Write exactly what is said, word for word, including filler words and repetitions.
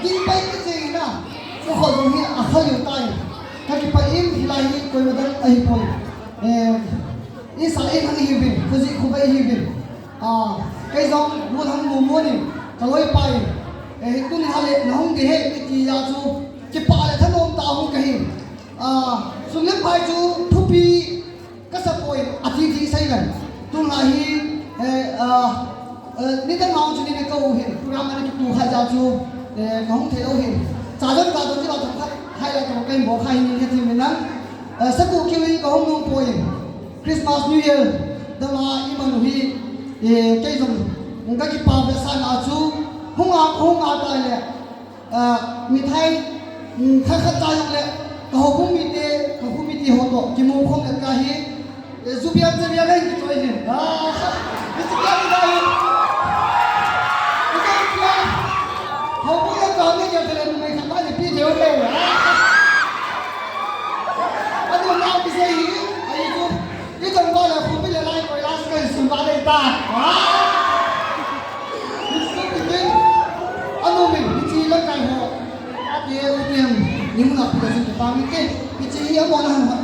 Kipa in kicheng na. Ka kho jong hi a kha leu tai. Ka kipa in hilai hi koima dang ahi poi. Eh, i sa in ang hi vin, khuji khu bai hi vin. Ah, kei jong mun hang mu mu ni. Ka loi pai. Eh, tun ha le na hung de he ni ti ya chu. Kipa le thanom ta hung ka hi. Ah, sum le pai chu thupi Ka sa poi, a thi thi sei ven. Tung lai hi, eh, ah, eh, ni dang nau chu ni ne ko hin, program ani ki tu khai ja chu, eh, ka hung thei lo hin. Cha jan ka don ji la thong khai, khai la thong kai mo khai ni he thi min nang. Eh, sa ku ki wi ka hung nung poi. Christmas, New Year, dang a i man u hi, eh, kei jong, ka ki pa ve sa na chu, hung a, hung a ta le. Ah, mithai, mm, khat khat cha jong le, ka houbung mite, ka khu mite ho toh, kimu khom le ka hi, eh, zu biang, ze biang le, ki choi hin. Ah, ki chi biang le hi. Ki chi biang. Houbung le ka ni ke le, numei khat ba ni pi de o le. Ah. Anu na ki sei hi, ai chu. Itong ba la khu pi le lai koi la ska sun ba le ta. Ah! Mister Pitin, anu min, hichi la kai ho. Ate u tiang, ni mun a pi la sun ta mi ke. Hichi hi amo na ha